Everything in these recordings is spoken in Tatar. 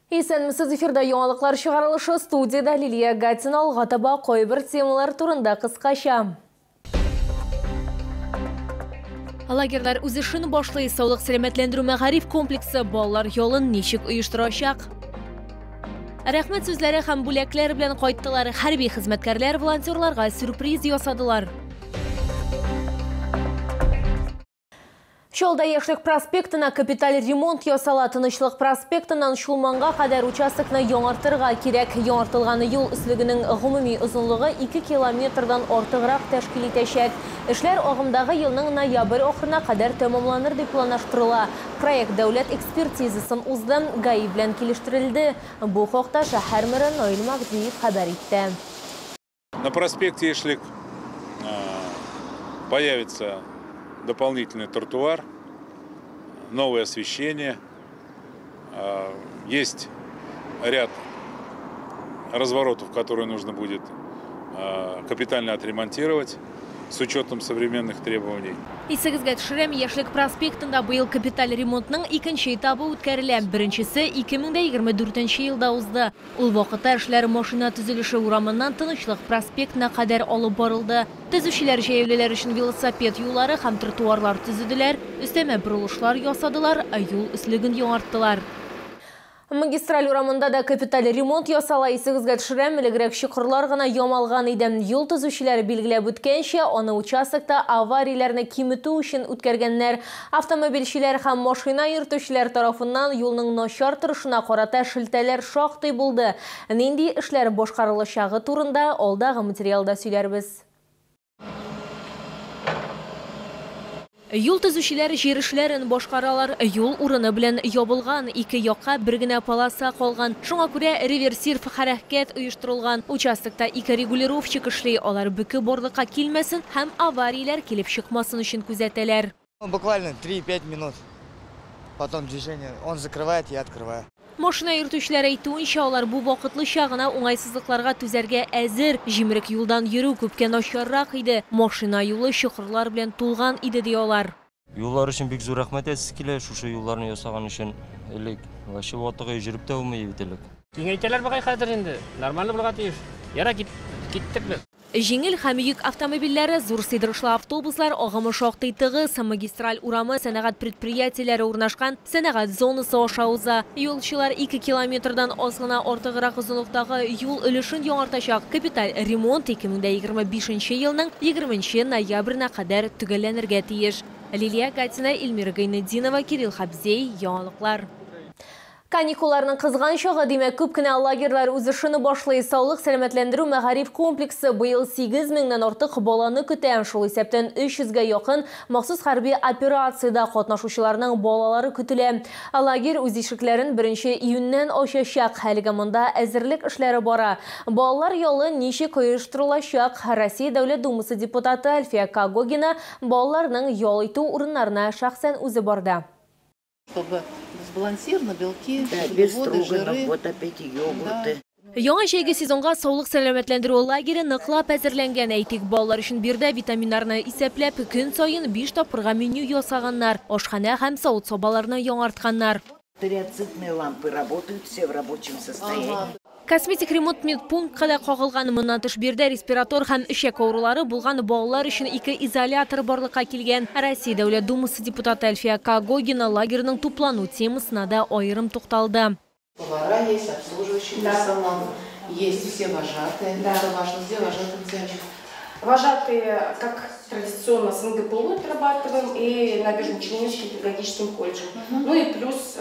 Исәнмесез, эфирда яңалыклар чыгарылышы, студияда Лилия Гатина. Алга таба кайбер темалар турында кыскача. Лагерьлар үз эшен башлый. Саулык сәламәтләндерү мәгариф комплексы балалар ялын ничек оештырачак? Рәхмәт сүзләре һәм бүләкләр белән кайттылар. Хәрби хезмәткәрләр волонтерларга сюрприз ясадылар. Чаллыда Яшьлек проспектына капиталь ремонт ясала. Тынычлык проспектыннан Чулманга кадәр участокны яңартырга кирәк. Яңартылган юл өслегенең гомуми озынлыгы 2 километрдан артыграк тәшкил итәчәк. Эшләр агымдагы елның ноябрь ахырына кадәр тәмамланыр дип планлаштырыла. Проект дәүләт экспертизасын узды, ГАИ белән килештерелде. Бу хакта шәһәр мэры Наил Мәһдиев хәбәр итте. На проспекте Яшьлек появится дополнительный тротуар, новое освещение. Есть ряд разворотов, которые нужно будет капитально отремонтировать с учетом современных требований. Исегезгә төшерәм, Яшьлек проспектында быел капиталь ремонтның икенче этабы үткәрелә. Беренчесе 2024 елда узды. Ул вакытта эшләр машина төзелеше урамыннан Тынычлык проспектына кадәр алып барылды. Төзүчеләр җәяүлеләр өчен велосипед юллары һәм тротуарлар төзеделәр, өстәмә борылышлар ясадылар, юл өслеген яңарттылар. Магистраль урамында да капиталь ремонт ясала. Исегезгә төшерәм, элегрәк чокырлар гына ямалган иде. Юл төзүчеләре билгеләп үткәнчә, аны участокта аварияләрне киметү өчен үткәргәннәр. Автомобильчеләр һәм машина йөртүчеләр тарафыннан юлның начар торышына карата шелтәләр шактый булды. Нинди эшләр башкарылачагы турында алдагы материалда сөйләрбез. Юл төзүчеләр җир эшләрен башкаралар. Юл урыны белән ябылган, ике якка бер генә полоса калган. Шуңа күрә реверсив хәрәкәт оештырылган. Участокта ике регулировщик эшли. Алар бөке барлыкка килмәсен һәм аварияләр килеп чыкмасын өчен күзәтәләр. Буквально 3-5 минут. Потом движение. Он закрывает, я открываю. Машина йөртүчеләр әйтүенчә, алар бу вакытлыча гына уңайсызлыкларга түзәргә әзер. Җимерек юлдан йөрү күпкә начаррак иде. Машина юлы чокырлар белән тулган иде, ди алар. Юллар өчен бик зур рәхмәт әйтәсе килә, шушы юлларны ясаган өчен. Элек вообще ватыгы йөреп тә булмый бит элек. Киңәйтәләр бугай хәзер инде. Нормально булырга тиеш. Яра киттек без. Җиңел һәм йөк автомобильләре, зур сыйдырышлы автобуслар агымы шактый тыгыз. Магистраль урамы сәнәгать предприятиеләре урнашкан сәнәгать зонасы аша уза. Юлчылар 2 километрдан аз гына артыграк озынлыктагы юл өлешен яңартачак. Капиталь ремонт 2025 елның 20 ноябренә кадәр төгәлләнергә тиеш. Лилия Гатина, Эльмира Гайнетдинова, Кирилл Хабзей, яңалыклар. Каникулларның кызган чагы, димәк, күп кенә лагерьлар үз эшен башлый. Саулык сәламәтләндерү мәгариф комплексы быел 8 меңнән артык баланы көтә. Шул исәптән 300гә якын махсус хәрби операциядә катнашучыларның балалары көтелә. Лагерь үз ишекләрен 1 июньнән ачачак. Әлегә монда әзерлек эшләре бара. Балалар ялы ничек оештырылачак? Россия Дәүләт Думасы депутаты Альфия Когогина балаларның ял итү урыннарына шәхсән үзе барды. Чтобы сбалансированы белки, да, без углеводы, жиры. Вот опять йогурты. Да. Яңа җәйге сезонга саулык сәламәтләндерү лагере ныклап әзерләнгән. Әйтик, балалар өчен биредә витаминнарны исәпләп, көн саен 5 тапкырга меню ясаганнар, ашханә һәм савыт-сабаларны яңартканнар. Триоцитные лампы работают, все в рабочем состоянии. Косметик ремонт медпунктка да кагылган. Моннан тыш биредә респиратор һәм эчәк авырулары булган балалар өчен 2 изолятор барлыкка килгән. Россия Дәүләт Думасы депутаты Альфия Когогина лагерьның туплану темасына да аерым тукталды. Повара есть, обслуживающий персонал, есть все вожатые. Да. Это важно, где вожатые девочки? Вожатые, как традиционно, с НГПУ отрабатываем и Набережно-Челнинским педагогическим колледжем. Ну и плюс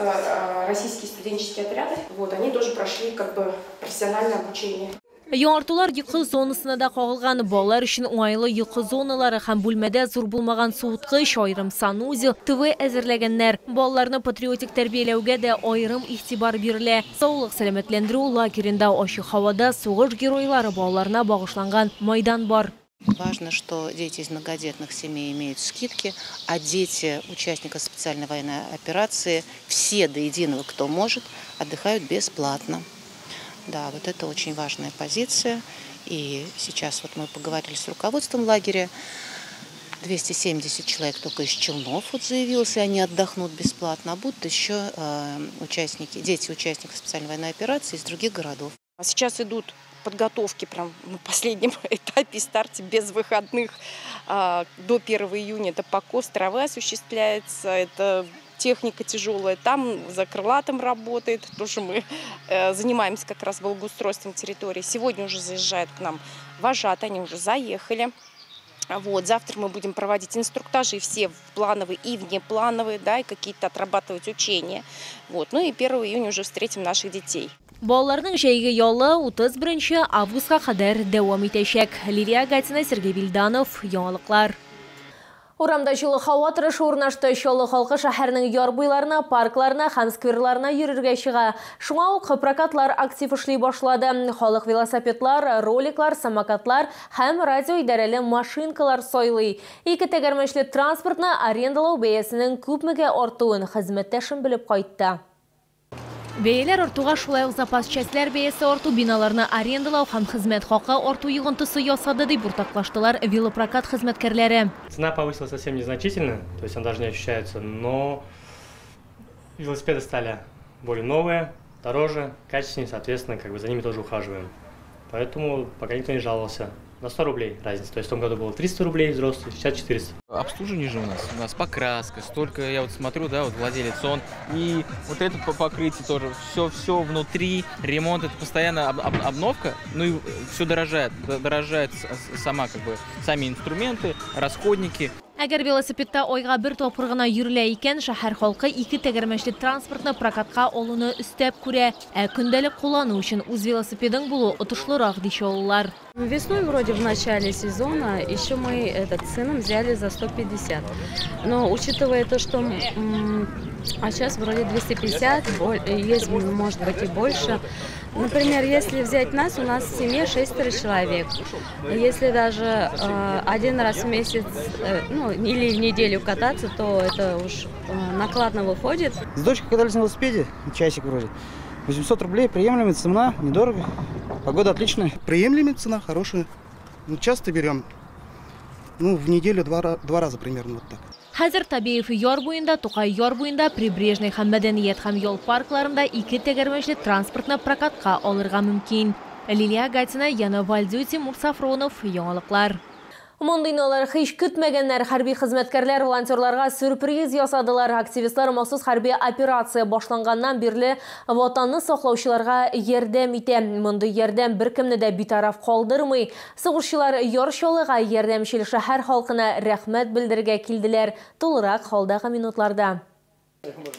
российские студенческие отряды, вот, они тоже прошли как бы профессиональное обучение. Яңартулар йокы зонасына да кагылган. Балалар өчен уңайлы йокы зоналары һәм бүлмәдә зур булмаган суыткыч, аерым санузел, ТВ әзерләгәннәр. Балаларны патриотик тәрбияләүгә дә аерым игътибар бирелә. Саулык сәламәтләндерү лагеренда ачык һавада сугыш геройлары балаларына багышланган майдан бар. Важно, что дети из многодетных семей имеют скидки, а дети участников специальной военной операции, все до единого, кто может, отдыхают бесплатно. Да, вот это очень важная позиция. И сейчас вот мы поговорили с руководством лагеря. 270 человек только из Челнов вот заявился, они отдохнут бесплатно, а будут еще участники, дети участников специальной военной операции из других городов. Сейчас идут подготовки прям на последнем этапе, старте без выходных до 1 июня. Это покос травы осуществляется, это техника тяжелая, там за крылатым работает, тоже мы занимаемся как раз благоустройством территории. Сегодня уже заезжают к нам вожатые, они уже заехали. Вот, завтра мы будем проводить инструктажи, все плановые и внеплановые, да, и какие-то отрабатывать учения. Вот, ну и 1 июня уже встретим наших детей. Балаларның җәйге ялы 31 августка кадәр дәвам итәчәк. Лилия Гатина, Сергей Вильданов, Яңалыклар. Урамда җылы һава торышы урнашты. Чаллы халкы шәһәрнең яр буйларына, паркларына һәм скверларына йөрергә чыга. Шуңа ук прокатлар актив эшли башлады. Халык велосипедлар, роликлар, самокатлар һәм радио идарәле машинкалар сайлый. Ике тәгәрмәчле транспортны арендалау бәясенең күпмегә артуын хезмәттәшем белеп кайтты. Бәяләр артуга шулай ук запас частьләр бәясе арту, биналарны арендалау һәм хезмәт хакы арту йогынтысы ясады, дип уртаклаштылар велопрокат хезмәткәрләре. Цена повысилась совсем незначительно, то есть она даже не ощущается, но велосипеды стали более новые, дороже, качественнее, соответственно, как бы за ними тоже ухаживаем. Поэтому пока никто не жаловался. На 100 рублей разница. То есть в том году было 300 рублей взрослый, сейчас 400. Обслуживание же у нас покраска, столько, я вот смотрю, да, вот владелец он, и вот это покрытие тоже, все внутри, ремонт, это постоянно обновка, ну и все дорожает, дорожает сама, как бы, сами инструменты, расходники. Әгәр велосипедта айга бер тапкыр гына йөрелә икән, шәһәр халкы ике тәгәрмәчле транспортны прокатка алуны өстәп күрә. Ә көндәлек куллану өчен үз велосипедың булу отышлырак, ди чаллылар. Весной вроде в начале сезона еще мы этот сыном взяли за 150. Но учитывая то, что а сейчас вроде 250, есть, может быть, и больше. Например, если взять нас, у нас в семье 6 человек. Если даже один раз в месяц, ну, или в неделю кататься, то это уж накладно выходит. С дочкой катались на велосипеде, часик вроде. 800 рублей, приемлемая цена, недорого. Погода отличная. Приемлемая цена, хорошая. Ну, часто берем. Ну, в неделю два раза примерно вот так. Хәзер Табеев яр буенда, Тукай яр буенда, Прибрежный һәм Мәдәният һәм ял паркларында ике тәгәрмәчле транспортны прокатка алырга мөмкин. Лилия Гатина, Яна Вальдю, Тимур Сафронов, Яңалыклар. Мондыйны алар һич көтмәгәннәр. Хәрби хезмәткәрләр волонтерларга сюрприз ясадылар. Активистлар махсус хәрби операция башланганнан бирле ватанны саклаучыларга ярдәм итә. Мондый ярдәм беркемне дә битараф калдырмый. Сугышчылар Яр Чаллыга ярдәмчел шәһәр халкына рәхмәт белдерергә килделәр. Тулырак халдагы минутларда.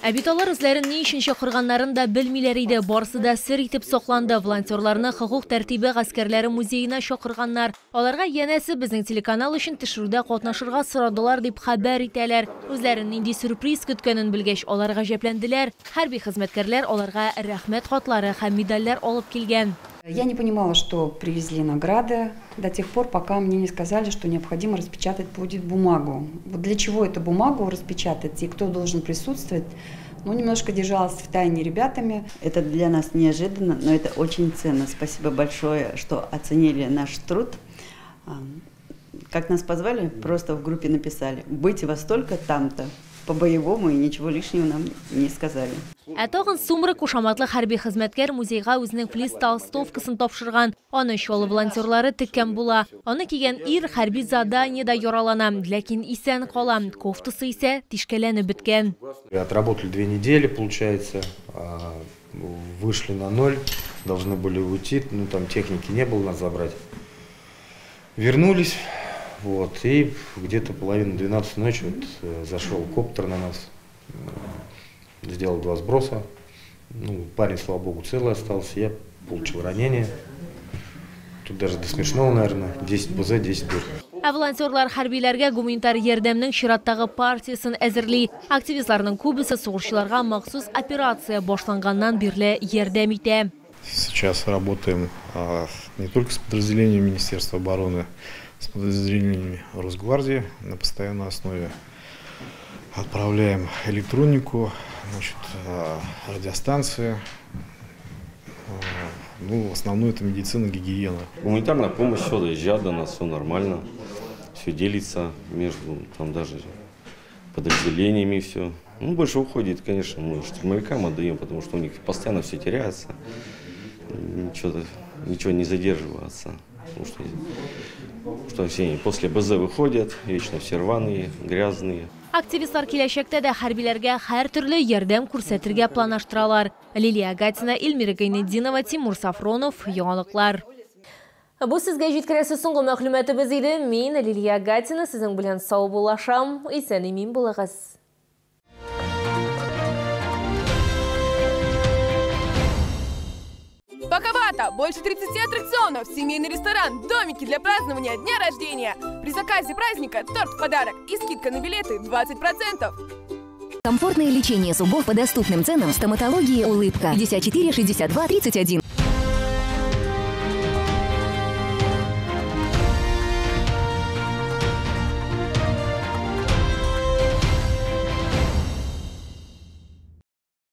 Ә бит алар үзләрен ни өчен чакырганнарын да белмиләр иде. Барысы да сер итеп сакланды. Волонтерларны хокук тәртибе гаскәрләре музеена чакырганнар. Аларга янәсе безнең телеканал өчен төшерүдә катнашырга сорадылар дип хәбәр итәләр. Үзләрен нинди сюрприз көткәнен белгәч, алар гаҗәпләнделәр. Хәрби хезмәткәрләр аларга рәхмәт хатлары һәм медальләр алып килгән. Я не понимала, что привезли награды до тех пор, пока мне не сказали, что необходимо распечатать будет бумагу. Вот для чего эту бумагу распечатать и кто должен присутствовать, ну, немножко держалась в тайне ребятами. Это для нас неожиданно, но это очень ценно. Спасибо большое, что оценили наш труд. Как нас позвали, просто в группе написали: «Быть во столько там-то». По-боевому и ничего лишнего нам не сказали. Ә тагын Сумрак кушаматлы хәрби хезмәткәр музейга үзенең флис толстовкасын тапшырган. Аны Чаллы волонтерлары теккән була. Аны кигән ир хәрби заданиедә яралана, ләкин исән кала. Кофтасы исә тишкәләнеп беткән. Отработали 2 недели, получается, вышли на ноль, должны были уйти, ну там техники не было, нас забрать. Вернулись. Вот, и где-то 11:30 ночи вот, зашел коптер на нас, сделал 2 сброса. Ну, парень, слава богу, целый остался, я получил ранение. Тут даже до смешного, наверное, 10 БЗ, 10 дыр. Ә волонтерлар хәрбиләргә гуманитар ярдәмнең чираттагы партиясен әзерли. Активистларның күбесе сугышчыларга махсус операция башланганнан бирле ярдәм итә. Сейчас работаем не только с подразделением Министерства обороны, с подразделениями Росгвардии на постоянной основе. Отправляем электронику, значит, радиостанции. Ну, основное это медицина, гигиена. Гуманитарная помощь, все доезжает до нас, все нормально, все Все делится между там даже подразделениями все. Ну, больше уходит, конечно, мы штурмовикам отдаем, потому что у них постоянно все теряется, ничего не задерживается. Потому что все они после БЗ выходят, вечно все рваные, грязные. Активистлар киләчәктә дә хәрбиләргә һәр төрле ярдәм күрсәтергә планлаштыралар. Лилия Гатина, Эльмира Гайнетдинова, Тимур Сафронов, Яңалыклар. Бу сезгә җиткерәсе соңгы мәгълүматыбыз иде. Мин Лилия Гатина сезнең белән саубуллашам. Исән-имин булыгыз. Паковато! Больше 30 аттракционов, семейный ресторан, домики для празднования дня рождения. При заказе праздника торт в подарок и скидка на билеты 20%. Комфортное лечение зубов по доступным ценам в стоматологии «Улыбка». 54 62 31.